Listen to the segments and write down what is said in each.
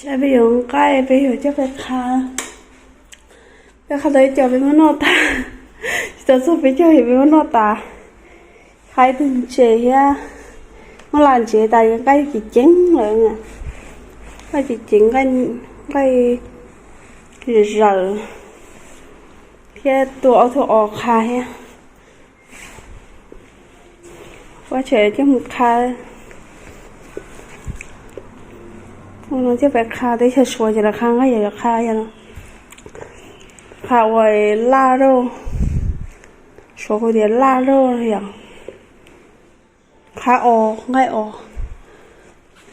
Peb yuav nqaij, peb yuav coj peb qha, peb qha tau ib co peb muab noj tas, tsis tau txog peb caug yog peb muab noj tas. Qha ib tug ntses thiab, muab lam ntsev tas, nqaij ceev ceev lawm, nqaij ceev ceev, nqaij zaws, thiab tua ob tug os qha thiab. Ua tseem coj mus qha, no thiaj pab qha teb chaws Suav ces lawv qha nqaij yog qha, qha ua laj rauj, Suav hu tias laj rauj yom. Qha os, nqaij os,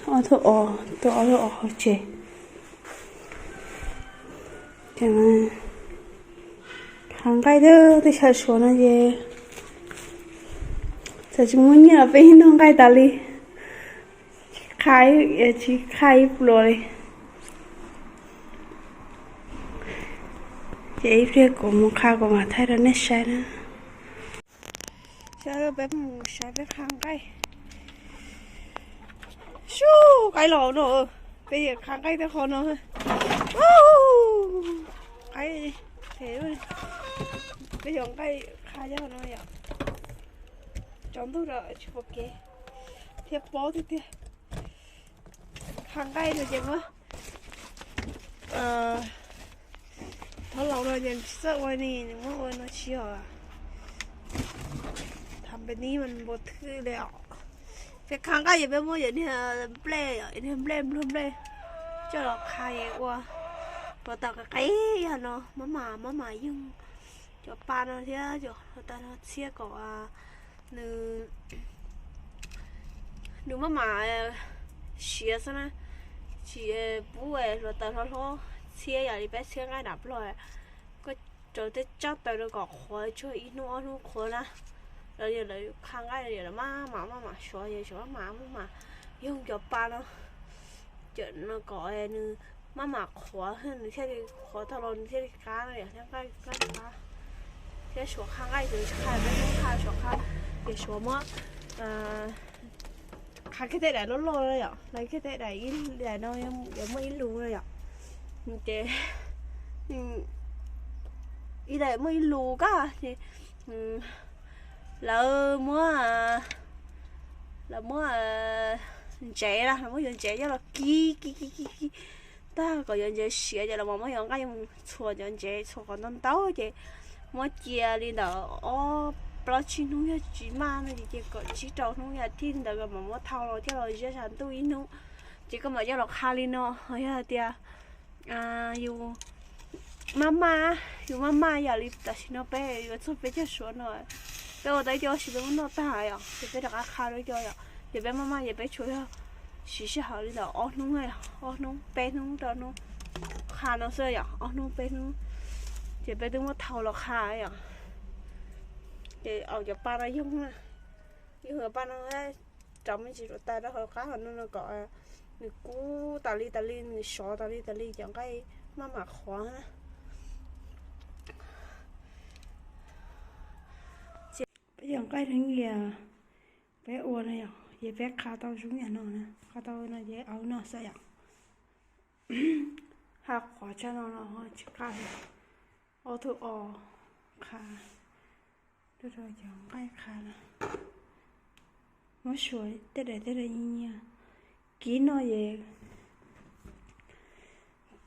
ob tug os, tua ob tug os hauv tsev. Qha nqaij teb chaws Suav no ces txawm tsis muaj nyiaj los peb yeej noj nqaij tas li, tsis qha ib pluas li. Ces ib pliag kuv mus qha kuv mam thaij rau nej saib na. Peb mus saib peb qha nqaij. Sub, qaib los no, peb yuav qha nqaij tej qhov no. Qaib, peb yuav nqaij qha cov no yom. Tsaus ntuj lawm tsis pom kev thiab, pob tiag tiag. Qha nqaij no ces muab, thaum laus no ces tsis txawj ua li, nws muab ua no tsis yog, tham pes nib mas npau thwj li os. Peb qha nqaij ces peb muab yam niag nplej, yam niag nplej nplua nplej coj los qha es ua hluav taws qis qis yog no, maj mam maj mam yoog. Cov pa no thiab cov hluav taws no txhiab kom nws, nws maj mam siav xwb na, tsis pub hluav taws hlob hlob txhiab yam li peb txhiab nqaij nram plog, koj rau tej tsab taws rau kom qhuav tsuag ib hnub ob hnub qhuav na. Los yog lawv qha nqaij los yog lawv maj mam maj mam suav, yog suav maj mam maj mam yoog cov pa no, cov no kom nws maj mam qhuav, nws thiaj li qhuav tag los nws thiaj li qab no yom, thiab nqaij qab. Thiab suav qha nqaij ces tsis qha peb Hmoob qha, suav qha ces suav muab qha kiag tej daim loj loj no yom, lawv kiag tej daim, ib daim no yuav muaj ib lus no yom, ces ib daim muaj ib lus kab ces lawv muab, lawv muab ntsev na, lawv muab yuav ntsev coj los kib kib kib kib kib tag kom yuav ntsev siav ces lawv mam muab yuav nqaij mus txhuam cov ntsev, txhuam kom ntau ntau ces muab cia li ntawm ob plaub tsib hnub, yog tsis maj no ces cia kom tsib rau hnub, yog thij li ntawd mam muab thau los coj los ziab tshav ntuj ib hnub, ces koj mam coj los qha li no. Ho yog hais tias yus maj maj, yus maj maj yam li tam sim no peb yuav txog peb caug suav no, peb ua tau ib co tsis peb muab noj tag yom, ces peb rov qab qha dua ib co yom, ces peb maj maj ces peb tsuas yog siv sij hawm li ntawm ob hnub, ob hnub peb hnub rau hnub qha no xwb yom, ob hnub peb hnub ces peb twb muab thau los qha yom. Ces au cov pa no yoog na, yoog cov pa no rau me ntsis hluav taws rau hauv qab hauv no no kom nws kub tas li tas li, nws sov tas li tas li cov nqaij maj mam qhuav na. Peb cov nqaij hnub nyias peb ua no yom, ces peb qha tau zoo yam no na, qha tau no ces au no xwb yom. Haj qhuav tshaj no los tsis qha li. Ob tug os qha, rau rau cov nqaij qha na. Muab suav tej daim tej daim nyias nyias kib noj ces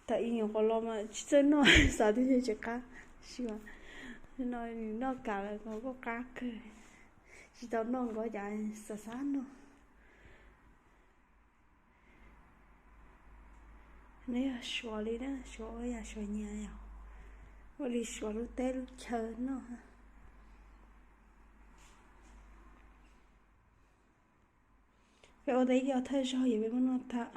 thaum ib nyuag qhuav los mas tsis txawj noj, xav tias tsis qab, tsis mas no noj kam lawm mas kuj qab kawg, tsis tau noj nkaus cas xav xav noj. Nws yog suav li na, suav ua yam suav nyias yom, ua li suav lub teb lub chaw noj. Peb ua tau ib co thawj zaug ces peb muab noj tag.